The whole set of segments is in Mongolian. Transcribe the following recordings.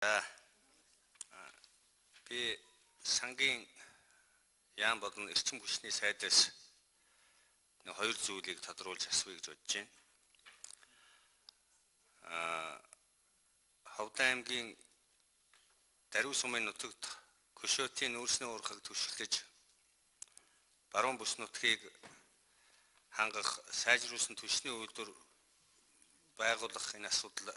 За би сангийн яам болон эрчим хүчний сайдаас нэг хоёр зүйлийг тодруулж асууя гэж бодож байна. Ховд аймгийн Даруй сумын нутагт Көшөөтийн нүүрсний уурхаг түшиглэж баруун бүс нутгийг хангах сайжруулсан түлшний үйлдвэр байгуулах энэ асуудал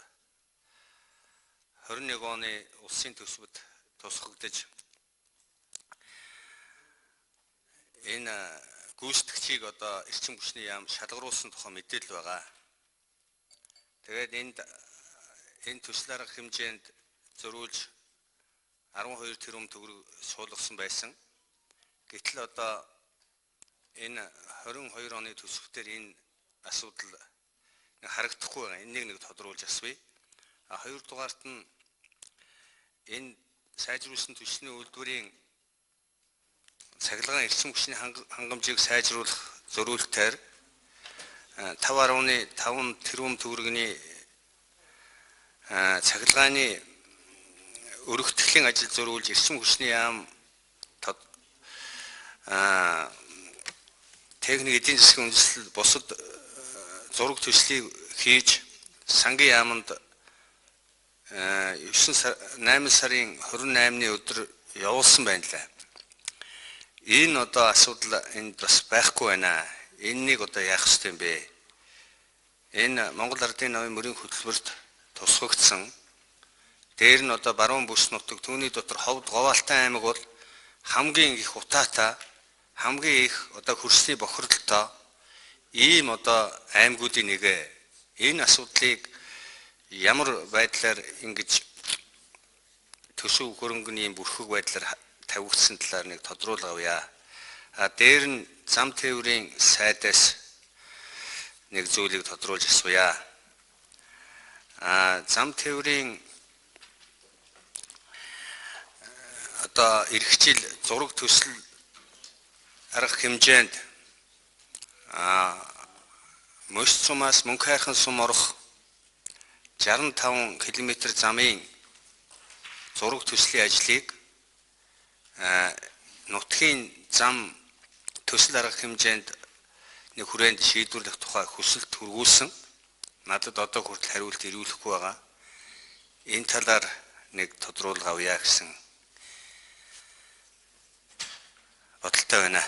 21 оны улсын төсөвт тусгагдаж энэ гүйцэтгэгчийг одоо эрчим хүчний яам шалгаруулсан тухай мэдээлэл байгаа. Тэгээд энд энэ төсөл арга хэмжээнд зориулж 12 тэрбум төгрөг суулгасан байсан. Гэтэл одоо энэ 22 оны төсөвтөр энэ асуудал харагдахгүй байгаа. Энийг нэг тодруулж асууя. А хоёрдугаарт нь энэ сайжруулсан түлшний үйлдвэрийн цахилгаан эрчим хүчний хангамжийг сайжруулах зориултаар 5.5 тэрбум төгрөгийн цахилгааны өргөтгөлийн ажил зориулж эрчим хүчний яам техник эдийн засгийн үндэслэл бусад зураг төслийг хийж сангийн яаманд 9 сар 8 сарын 28-ны өдөр явуулсан байна лээ. Энэ одоо асуудал энд бас байхгүй байна. Энэнийг одоо яах ёстой юм бэ? Энэ Монгол Ардын намын мөрийн хөтөлбөрт тусгагдсан. Дээр нь одоо баруун бүс нутаг түүний дотор Ховд Говьалтай аймаг бол хамгийн их утаатай, хамгийн их одоо хөрсний бохирдолтой ийм одоо аймагуудын нэг. Энэ асуудлыг ямар байдлаар ингэж төсөв хөрөнгөний бүрхэг байдлаар тавигдсан талаар нэг тодруулга авъя. А дээр нь зам тээврийн сайдаас нэг зүйлийг тодруулж асууя. А зам тээврийн одоо эх жил зураг төсөл арга хэмжээнд Мөс сумаас Мөнх хайрхан сум орох 65 км замын зураг төслийн ажлыг нутгийн зам төсөл арга хэмжээнд нэг хүрээнд шийдвэрлэх тухай хүсэлт хүргүүлсэн. Надад одоо хүртэл хариулт ирүүлэхгүй байгаа. Энэ талаар нэг тодруулга авъя гэсэн бодолтой байна.